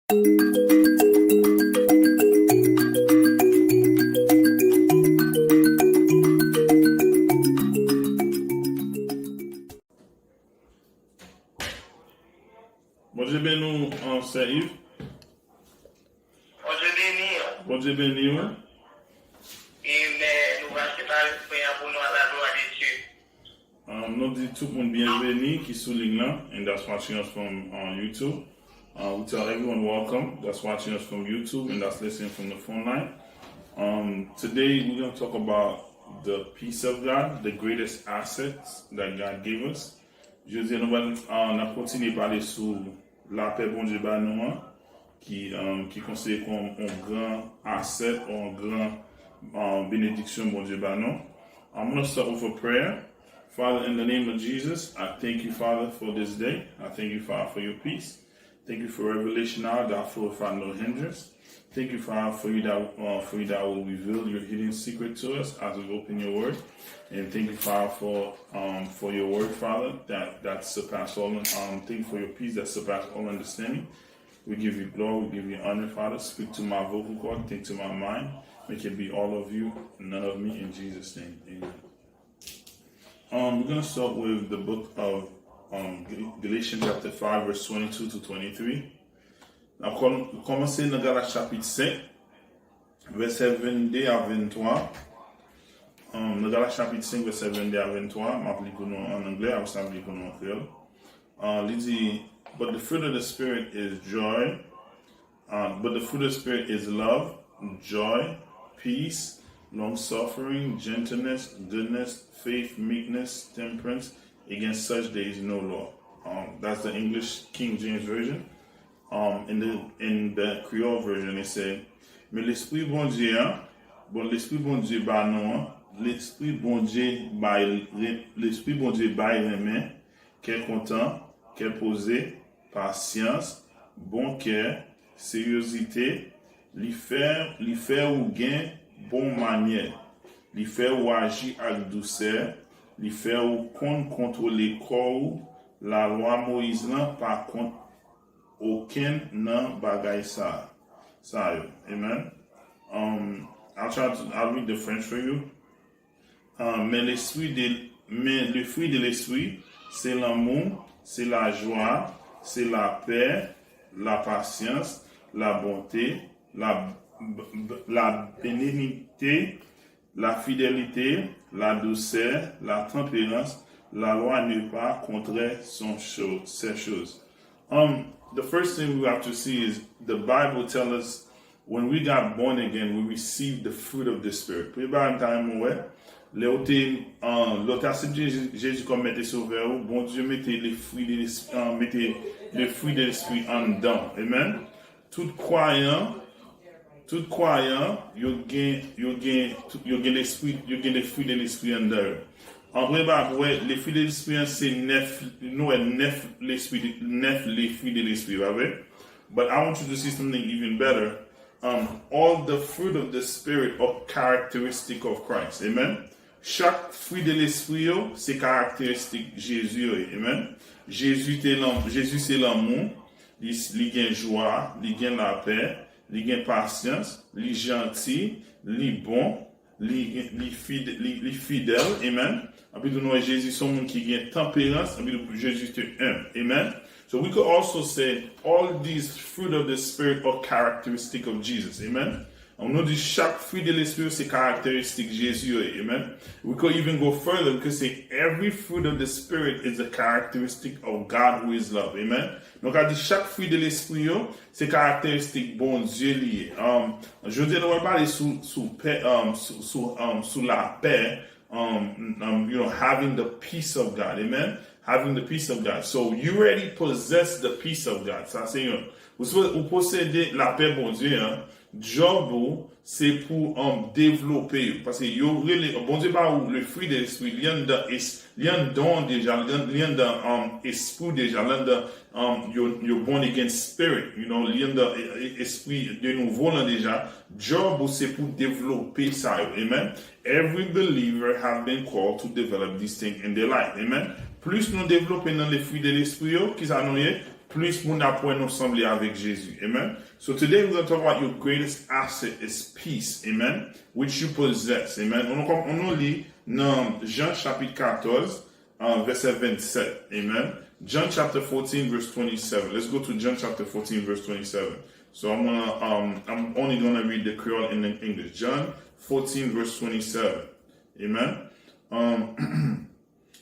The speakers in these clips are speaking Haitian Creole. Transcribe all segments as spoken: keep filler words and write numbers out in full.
Bondye beni w, an, Sè Yves. Bondye beni w. Bondye beni w. Amen. Nou va separe pwen an pou nou a la glwa de Dye. Um, nou di tout moun byenveni ki sou liy lan, and that's watching us from, uh, YouTube. Uh, we tell everyone welcome that's watching us from YouTube and that's listening from the phone line. Um, today we're going to talk about the peace of God, the greatest assets that God gave us. Jodi a, nou pral, uh, n ap kontinye pale sou lapè Bondye ba nou an, ki, um, ki konsidere kòm yon gran asèt, yon gran, um, benediksyon Bondye ba nou. I'm gonna start with a prayer. Father, in the name of Jesus, I thank you, Father, for this day. I thank you, Father, for your peace. Thank you for revelation, Lord, that floweth without no hindrance. Thank you, Father, for you that, uh, for you that will reveal your hidden secret to us as we open your word. And thank you, Father, for, um, for your word, Father, that, that surpass all, um, thank you for your peace that surpass all understanding. We give you glory, we give you honor, Father. Speak to my vocal cord, think to my mind. Make it be all of you, none of me, in Jesus' name. Amen. Um, we're gonna start with the book of, um, Gal-, Galatians chapter five, verse twenty-two to twenty-three. N ap kòm-, kòmanse nan Galat chapit senk, vèsè vennde a venntwa. Um, nan Galat chapit senk, vèsè vennde a venntwa, m ap li pou nou an anglè, apre sa m ap li pou nou an kreyòl. Uh, li di, "But the fruit of the Spirit is joy." Uh, but the fruit of the Spirit is love, joy, peace, long suffering, gentleness, goodness, faith, meekness, temperance. Against such there is no law. Um, that's the English King James Version. Um, in the, in the Creole Version, it say, "Men Lespri Bondye an, bon, Lespri Bondye ba nou an, Lespri Bondye bay, Lespri Bondye bay renmen, kè kontan, kè poze, pasyans, bon kè, seryozite, li fè, li fè ou gen bon manyè, li fè ou aji ak dousè, li fè ou konn kontwole kò ou, lalwa Moyiz lan pa kont okenn nan bagay sa, sa yo." Amen. Um, I'll try to, I'll read the French for you. Ah, men lespri de, men le fruit de l'esprit, se lanmou, se lajwa, se lapè, la pasyans, la bonte, la, b-, b-, la benignité, la fidélité, la douceur, la tempérance, la loi n'est pas contre son cho-, ces choses. Um, the first thing we have to see is the Bible tell us when we got born again, we received the fruit of the Spirit. Premye bagay m ta renmen w wè, lè w te, uh, lè w te aksepte Jezi, Jezi kòm Mèt e Sovè w, Bondye mete le fruit de l'esprit, uh, mete le fruit de l'esprit anndan w. Amen. Tout kwayan, tout kwayan, yo gen, yo gen, yo gen lespri, yo gen le fruit de l'esprit anndan yo. An premye bagay, w wè, le fruit de l'esprit an se nèf, nou wè nèf lespri, nèf le fruit de l'esprit, pa vre? But I want you to see something even better. Um, all the fruit of the Spirit are characteristic of Christ. Amen. Chak fruit de l'esprit yo, se karakteristik Jezi yo ye. Amen. Jezi te lan-, Jezi se lanmou, li, li gen jwa, li gen lapè, li gen pasyans, li janti, li bon, li, li fid-, li, li fidèl. Amen. Epi tou nou wè Jezi se yon moun ki gen tanperans, epi tou Jezi te enb. Amen. So we could also say all these fruit of the Spirit are characteristic of Jesus. Amen. Nou di chak fruit de l'esprit se karakteristik Jezi yo ye. Amen. We could even go further, we could say every fruit of the Spirit is a characteristic of God who is love. Amen. Nou ka di chak fruit de l'esprit yo, se karakteristik Bondye li ye. Um, jodi a nou pral pale sou, sou pè, um, sou, sou, um, sou lapè, um, um, you know, having the peace of God. Amen. Having the peace of God. So you already possess the peace of God. Sa se yon. Ou, ou posede lapè Bondye an. Job ou, se pou, um, devlope yo. Paske yo rele, Bondye ba ou le fruit de l'esprit, li anndan es-, li anndan w deja, li an-, li anndan, um, espri w deja, li anndan, um, your, your born again spirit, you know, li anndan, e, e, espri de nouvo lan deja. Job ou se pou devlope sa yo. Amen. Every believer have been called to develop this thing in their life. Amen. Plis nou devlope nan le fruit de l'esprit yo, ki sa nou ye? plis moun ap wè nou sanble avèk Jezi. Amen. So today we're going to talk about your greatest asset is peace. Amen. Which you possess. Amen. On nou, on nou li nan Jan chapit katòz, uh, vèsè vennsèt. Amen. John chapter fourteen, verse twenty-seven. Let's go to John chapter fourteen, verse twenty-seven. So I'm gonna, um, I'm only gonna read the Creole and the English. John fourteen, verse twenty-seven. Amen. Um,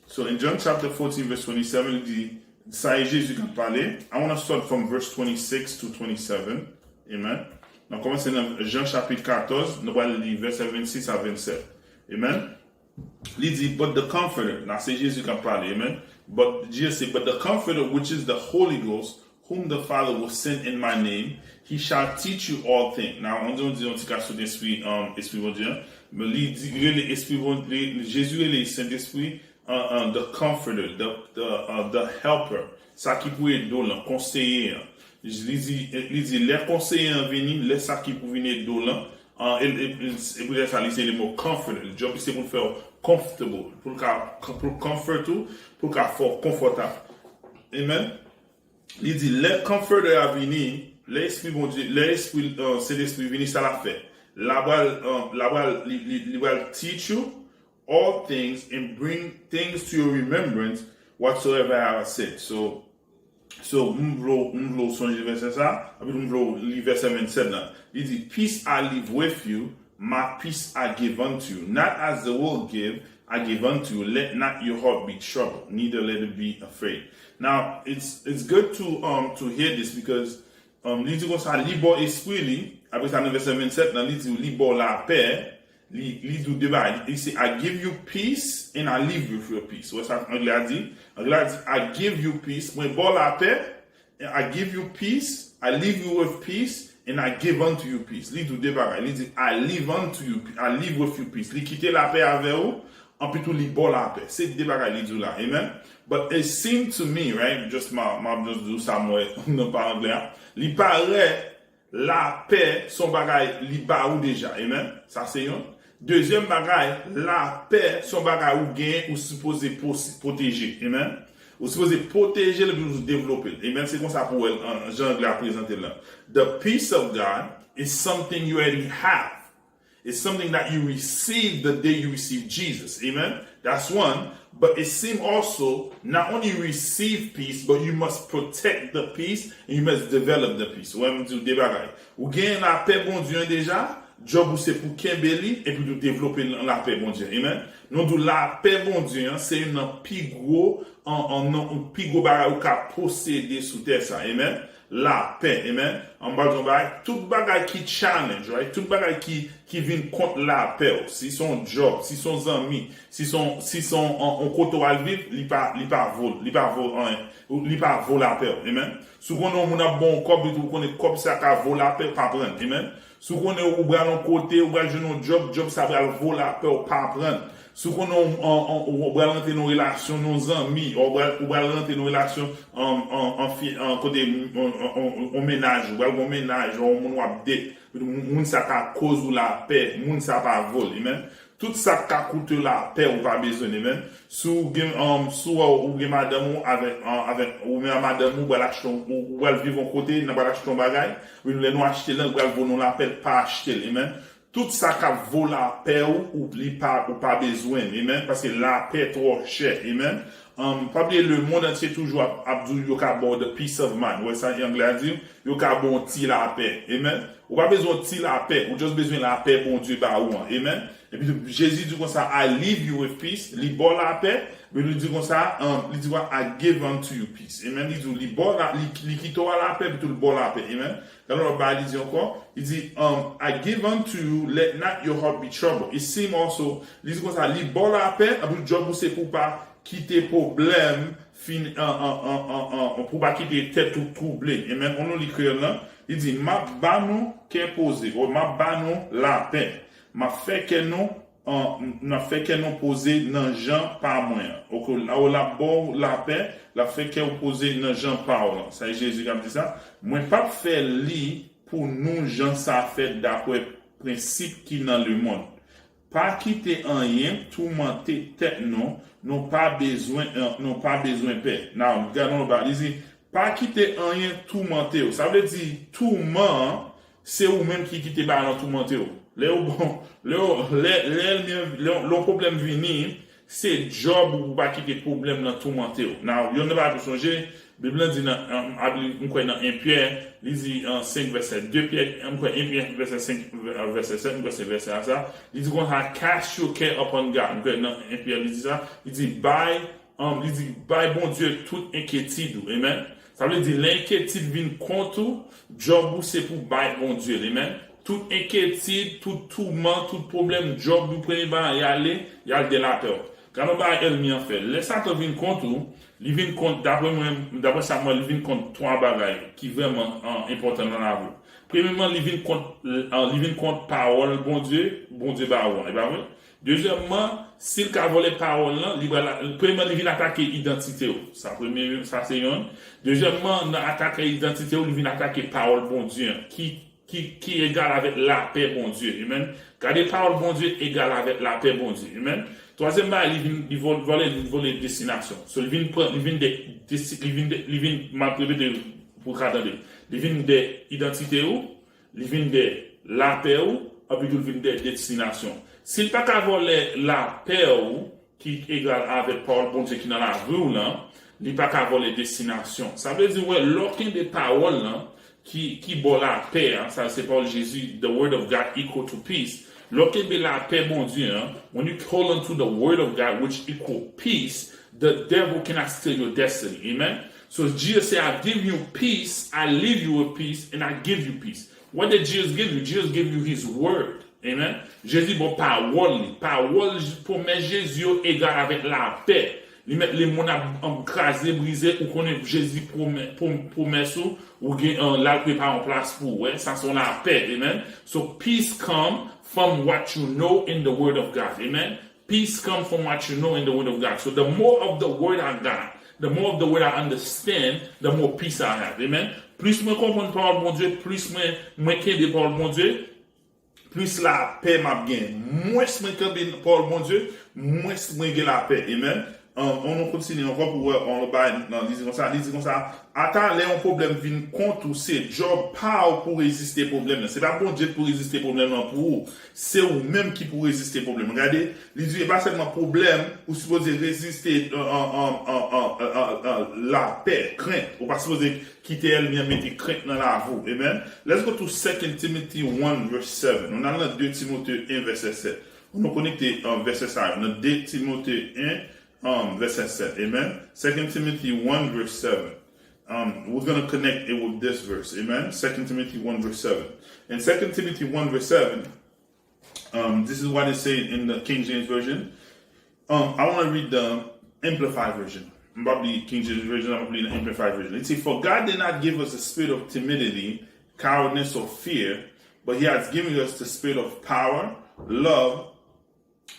so in John chapter fourteen, verse twenty-seven, li di, sa e Jezi k ap pale. I wanna start from verse twenty-six to twenty-seven. Amen. Nou kòmanse nan Jan chapit katòz, nou pral li vèsè vennsis a vennsèt. Amen. Li di, but the Comforter, la se Jezi k ap pale, amen. But Jesus said, but the Comforter, which is the Holy Ghost, whom the Father will send in my name, he shall teach you all things. Now, on di, on di, on ti ka sot espri, um, espri Bondye, men li di, rele espri Bondye, Jezi rele Sentespri, uh, uh, the Comforter, the, the, uh, the Helper, sa ki pou ede w lan, konseye an. Li di, li di, lè konseye an vini, lè sa ki pou vin ede w lan, uh, e, e, e, e poutèt sa, li se le mo comforter. Job se pou l fè w comfortable, pou l ka, pou l comfort ou, pou l ka fè w konfòtab. Amen. Li di, lè Comforter a vini, lè Espri Bondye, lè Espri, uh, Sentespri vini, sa l ap fè? L ap pral, uh, l ap pral, li, li, li pral teach you all things and bring things to your remembrance whatsoever I have said. So, so, m vle, m vle w sonje vèsè sa, epi m vle w li vèsè vennsèt lan. Li di, peace I leave with you, my peace I give unto you. Not as the world give, I give unto you. Let not your heart be troubled, neither let it be afraid. Now, it's, it's good to, um, to hear this because, um, li di konsa, li ba w espri li, apre sa nan vèsè vennsèt lan, li di w, li ba w lapè, li, li di w de bagay. Li se, I give you peace and I leave you with your peace. Wè sa anglè a di? Anglè a di, I give you peace, mwen ba w lapè, I give you peace, I leave you with peace, and I give unto you peace. Li di w de bagay. Li di, I leave unto you, I leave with you peace. Li kite lapè avè w, anpi tou li ba w lapè. Se de bagay li di w la. Amen. But it seemed to me, right? Just ma, ma just di w sa m wè nan pa anglè a. Li parèt lapè se yon bagay li ba ou deja. Amen. Sa se yon. Dezyèm bagay, lapè se yon bagay ou genyen, ou sipoze pwosi-, pwoteje. Amen. Ou sipoze pwoteje l epi ou devlope l. Amen. Se konsa pou w wè l, an, jan anglè a prezante l lan. The peace of God is something you already have. It's something that you receive the day you receive Jesus. Amen. That's one. But it seems also, not only you receive peace, but you must protect the peace and you must develop the peace. Wè, m di w de bagay. Ou genyen lapè Bondye an deja, djòb ou se pou kenbe li, epi tou devlope l nan lapè Bondye. Amen. Nou di w lapè Bondye an, se youn nan pi gwo, an, an, nan, pi gwo bagay ou ka posede sou tè sa. Amen. Lapè, amen. An ba w yon bagay, tout bagay ki challenge, right? Tout bagay ki, ki vin kont lapè w. Si se yon djòb, si se yon zanmi, si se yon, si se yon, yon, yon kote w al viv, li pa, li pa vo, li pa vo anyen. Li pa vo lapè w. Amen. Si w konnen yon moun ap ba w yon kòb, epi w konnen kòb sa ka vo lapè, pa pran l. Amen. Si w konnen ou pral yon kote, ou pral jwenn yon djòb, djòb sa pral vo lapè w, pa pran l. Si w konnen w, w, w, w pral rantre nan yon relasyon, nan yon zanmi, ou pral, ou pral rantre nan yon relasyon, an, an, an fi-, an kote, an, an, an, an mennaj, ou pral gen yon mennaj, yon moun w ap date, moun sa ka koz ou lapè, moun sa pa vo l, amen. Tout sa k ka koute w lapè ou pa bezwen, amen. Si w gen, um, si w, ou gen madanm ou avèk, uh, avèk, ou menm a madanm ou, ou pral achte, ou, ou pral viv yon kote, n ap pral achte yon bagay, men lè nou achte l, l pral vo nou lapè, pa achte l, amen. Tout sa k ap vo lapè ou, ou, li pa, ou pa bezwen, amen, paske lapè twò chè, amen. Um, pa bliye, lemonn antye toujou ap, ap di w yo ka ba w the peace of mind. Ou wè sa anglè a di? Yo ka ba w yon ti lapè, amen. Ou pa bezwen yon ti lapè, ou just bezwen lapè Bondye ba ou an, amen. Epi tou, Jezi di konsa, I leave you with peace, li ba w lapè, men li di konsa, um, li di konsa, I give unto you peace, amen. Li di w, li ba w la, li, li kite w a lapè, epi tou li ba w lapè, amen. Gade lòt bagay li di ankò, li di, um, I give unto you, let not your heart be troubled. It seem also, li di konsa, li ba w lapè, epi djòb ou se pou w pa kite pwoblèm fin, an, an, pou w pa kite tèt ou twouble. Amen. Ann nou li kreyòl lan, li di, m ap ba nou kè poze, o, m ap ba nou lapè. M ap fè kè nou an, n ap fè kè nou poze nan jan pa mwen an. Oke, la, w, l ap ba w lapè, l ap fè kè w poze nan jan pa w lan. Sa e Jezi k ap di sa. Mwen p ap fè li pou nou jan sa fèt daprè prensip ki nan lemonn. Pa kite anyen toumante tèt nou, nou pa bezwen, nou pa bezwen pè. Now, gade yon bagay, li di, Pa kite anyen toumante w. Sa vle di, touman an, se ou menm ki kite bagay lan toumante w. Lè yo bon, lè yo, lè, lè ènmi an, lè, lè yon pwoblèm vini, se djòb ou pou pa kite pwoblèm lan toumante w. Now, yon nan bagay pou sonje, Bib lan di nan, um, m kwè nan en Pyè, li di an senk vèsè de Pyè, m kwè en Pyè vèsè senk, vèsè sèt, m kwè se vèsè a sa, li di konsa, cast your care upon God. M kwè nan en Pyè, li di sa, li di, bay, um, li di, bay Bondye tout enkyetid ou. Amen. Sa vle di, lè enkyetid vin kont ou, djòb ou se pou bay Bondye l. Amen. Tout enkyetid, tout touman, tout pwoblèm, djòb ou premye bagay, y ale, y al gen lapè w. Gade yon bagay ènmi an fè. Lè Satan vin kont ou, li vin kont, daprè mwen, daprè sa mwen, li vin kont twa bagay ki vrèman, an, enpòtan nan lavi w. Premyèman, li vin kont, an, li vin kont pawòl Bondye, Bondye ba ou an, e pa vre? Dezyèmman, si l ka vòlè pawòl lan, li pral, premyèman, li vin atake idantite w. Sa premye, sa se yonn. Dezyèmman, nan atake idantite w, li vin atake pawòl Bondye an, ki ki, ki egal avèk lapè Bondye. Amen. Gade pawòl Bondye egal avèk lapè Bondye. Amen. Twazyèm bagay, li vin, li vòl-, vòlè, li vòlè destinasyon. So, li vin pran, li vin de, desi-, li vin de, li vin, m ap repete pou w ka tande. Li vin de idantite ou, li vin de lapè ou, anpi tou li vin de destinasyon. Si l pa ka vòlè lapè ou, ki egal avèk pawòl Bondye ki nan lavi w lan, li pa ka vòlè destinasyon. Sa vle di, wè, lè w kenbe pawòl lan ki, ki ba w lapè a, sa se pawòl Jezi, the word of God equal to peace. Lè w kenbe lapè Bondye an, when you hold on to the word of God, which equal peace, the devil cannot steal your destiny. Amen? So Jesus say, I give you peace, I leave you with peace, and I give you peace. What did Jesus give you? Jesus give you his word. Amen. Jezi ba w pawòl li. Pawòl, pwomès Jezi yo egal avèk lapè. Li mèt lemonn ap, ap kraze, brize, ou konnen Jezi pwomè-, pwom-, pwomès ou, ou gen, an, l al prepare yon plas pou ou. Wè, sa se yon lapè. Amen. So peace come from what you know in the word of God. Amen. Peace come from what you know in the word of God. So the more of the word I got, the more of the word I understand, the more peace I have. Amen. Plis mwen konprann pawòl Bondye, plis mwen, mwen kenbe pawòl Bondye, plis lapè m ap gen. Mwens mwen kenbe pawòl Bondye, mwens mwen gen lapè. Amen. An, an nou kontinye ankò pou wè, an, lòt bagay nan, li di konsa, li di konsa, ata lè yon pwoblèm vin kont ou, se djòb pa w pou reziste pwoblèm nan. Se pa Bondye k pou reziste pwoblèm nan pou ou. Se ou menm ki pou reziste pwoblèm. Gade, li di, e pa sèlman pwoblèm, ou sipoze reziste, an, an, lapè, krent. Ou pa sipoze kite ènmi an mete krent nan lavi w. Amen. Let's go to Second Timothy one verse seven. Nou al nan de Timote en vèsè sèt. Nou konekte, um, vèsè sa yo nan de Timote en, um, vèsè sèt. Amen. Second Timothy one verse seven. Um, we're gonna connect it with this verse. Amen. Second Timothy one verse seven. In Second Timothy one verse seven, um, this is what it says in the King James Version. Um, I wanna read the Amplified Version. M p ap li King James Version, m ap li the Amplified Version. It says, for God did not give us a spirit of timidity, cowardness, or fear, but he has given us the spirit of power, love,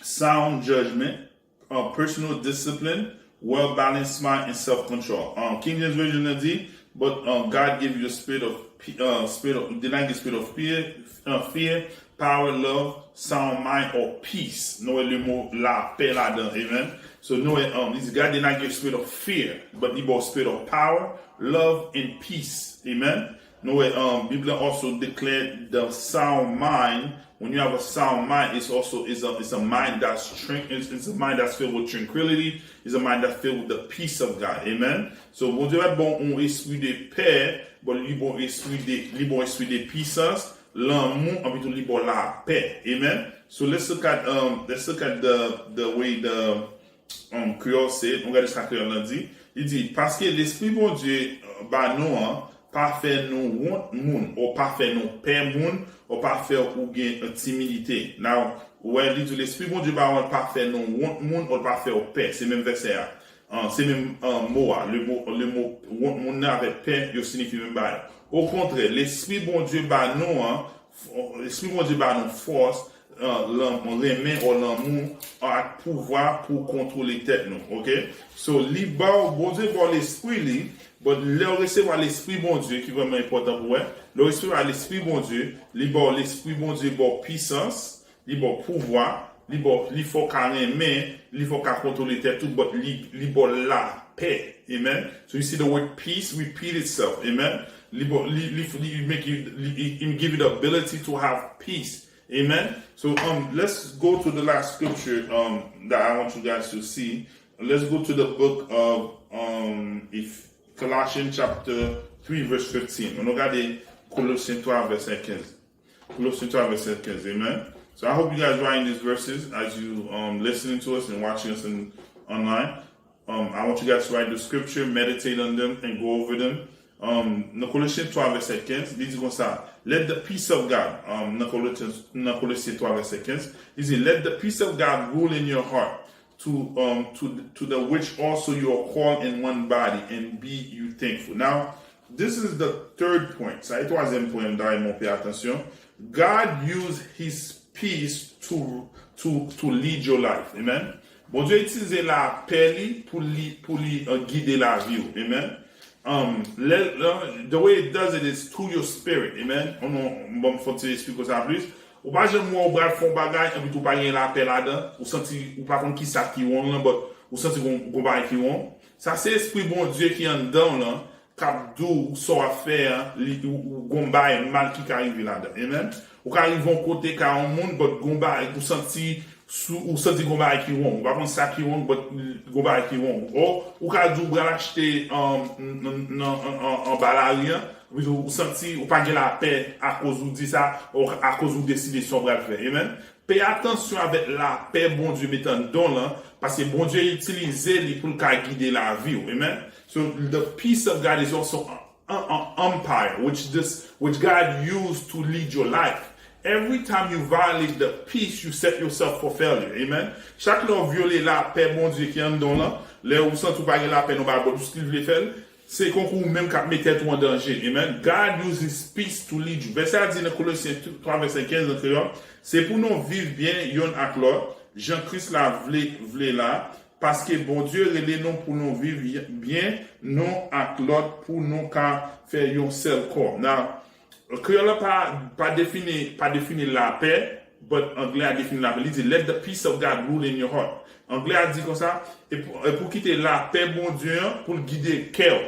sound judgment, uh, personal discipline, well-balanced mind, and self-control. Um, King James Version nan di, but, um, God give you a spirit of, pe-, uh, spirit of, did not give spirit of fear, uh, fear, power, love, sound mind, or peace. Nou wè le mo lapè ladan, amen. So nou wè, um, li di, God did not give spirit of fear, but li ba w spirit of power, love, and peace. Amen. Nou wè, um, Bib la also declare the sound mind. When you have a sound mind, it's also, it's a, it's a mind that's tran-, it's, it's a mind that's filled with tranquility. It's a mind that's filled with the peace of God. Amen. So Bondye pa t ba w yon espri de pè, but li ba w espri de, li ba w espri de pisans, lanmou, anpi tou li ba w lapè. Amen. So let's look at, um, let's look at the, the way the, um, Creole say it. Nou gade sa Kreyòl lan di. Li di, paske Lespri Bondye, uh, ba nou an, pa fè nou wont moun, ou pa fè nou pè moun, ou pa fè ou gen timidite. Now, ou wè, li di, Lespri Bondye ba ou an pa fè nou wont moun, ou pa fè ou pè. Se menm vèsè a. An, se menm, an, mo a. Le mo, le mo wont moun nan avèk pè, yo siyifi menm bagay. Okontrè, Lespri Bondye ba nou an, f-, Lespri Bondye ba nou fòs, an, lan-, renmen ou lanmou, an, ak pouvwa pou kontwole tèt nou, oke? So, li ba w, Bondye ba w Lespri li, but lè w resevwa Lespri Bondye, ki vrèman enpòtan pou wè, lè w resevwa Lespri Bondye, li ba w Lespri Bondye, ba w pisans, li ba w pouvwa, li ba w, li fè w ka renmen, li fè w ka kontwole tèt ou, but li, li ba w lapè. pè. Amen. So you see the word peace repeat itself. Amen. Li, bo- li, li, li make you, li, li, li give you the ability to have peace. Amen. So um, let's go to the last scripture um, that I want you guys to see. Let's go to the book of um, if Colossians chapter three verse fifteen. Ann nou gade Kolosyen twa vèsè kenz. Kolosyen twa vèsè kenz. Amen. So I hope you guys writing these verses as you um listening to us and watching us in, online. Um, I want you guys to write the scripture, meditate on them, and go over them. Um, nan Kolosyen twa vèsè kenz, li di konsa, let the peace of God, um, nan Kolosyen, nan Kolosyen twa vèsè kenz, li di, let the peace of God rule in your heart, to, um, to, to the which also you are called in one body, and be you thankful. Now, this is the third point. Sa e twazyèm pwen m ta renmen w pè atansyon. God use his peace to, to, to lead your life. Amen. Bondye itilize lapè li pou li, pou li uh, gide lavi w. Amen. Um, le, le, the way it does it is through your spirit. Amen. Ou non, bon, fò ti eksplike sa plis. Ou pa janm wè ou pral fè yon bagay, epi tou pa gen lapè ladan. Ou santi, ou pa konn ki sa ki wrong lan, but ou santi gon, gon bagay ki wrong. Sa se espri Bondye ki anndan w lan, k ap di w sa w ap fè an, li, ou, ou gon bagay mal ki ka rive ladan. Amen. Ou ka rive yon kote ka yon moun, but gon bagay, ou santi, sou, ou santi gon bagay ki wrong. Ou pa konn sa ki wrong, but gon bagay ki wrong. Or, ou ka di w pral achte um, nan, nan, an, an, anba lari an, epi ou santi ou pa gen lapè akoz ou di sa, or akoz ou deside sa w pral fè. Amen. Pè atansyon avèk lapè Bondye met anndan w lan, paske Bondye itilize li pou l ka gide lavi w. Amen. So the peace of God is also an, an, an umpire, which this, which God used to lead your life. Every time you violate the peace, you set yourself for failure. Amen. Chak lè w vyole lapè Bondye ki anndan w lan, lè ou santi w pa gen lapè nan bagay, but ou still vle fè l, se konkou ou menm k ap met tèt ou an danje. Amen. God uses peace to lead you. Vèsè a di nan Kolosyen twa vèsè kenz an kreyòl, se pou nou viv byen yonn ak lòt, jan Kris la vle, vle la, paske Bondye rele nou pou nou viv byen nou ak lòt pou nou ka fè yon sèl kò. Now, kreyòl la pa, pa defini, pa defini lapè, but anglè a defini lapè. Li di, let the peace of God rule in your heart. Anglè a di konsa, e pou, e pou kite lapè Bondye an pou l gide kè w.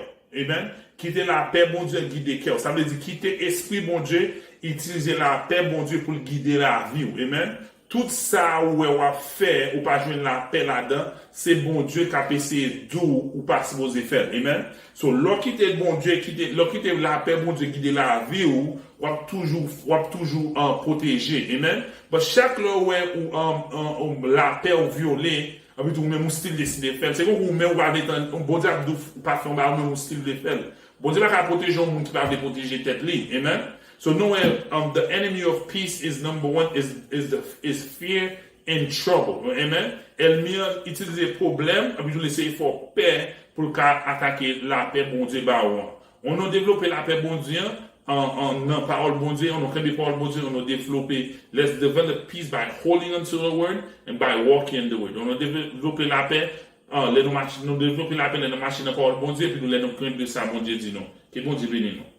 Amen. Kite lapè Bondye gide kè w. Sa vle di kite espri Bondye itilize lapè Bondye pou l gide lavi w. Amen. Tout sa ou wè w ap fè, ou pa jwenn lapè ladan, se Bondye k ap eseye di w ou pa sipoze fè l. Amen. So, lè w kite Bondye, kite, lè w kite lapè Bondye gide lavi w, w ap toujou, w ap toujou an pwoteje. Amen. But chak lè w wè ou an, an, an lapè w vyole, epi tou ou menm ou still deside fè l. Se konkou ou menm ou pa vle tann, Bondye ap di w pa fè yon bagay, ou menm ou still vle fè l. Bondye pa ka pwoteje yon moun ki pa vle pwoteje tèt li. Amen. So nou wè, um, the enemy of peace is number one, is, is, the, is fear and trouble. Amen. Ènmi an itilize pwoblèm, epi tou l eseye fè w pè pou l ka atake lapè Bondye ba ou an. Ou nou devlope lapè Bondye an, an, an, nan pawòl Bondye, ou nou kenbe pawòl Bondye, ou nou devlope, let's develop peace by holding on to the word and by walking in the word. Ou nou devlope lapè, an, lè nou mache, nou devlope lapè lè nou mache nan pawòl Bondye, epi nou lè nou kenbe sa Bondye di nou. Ke Bondye beni nou.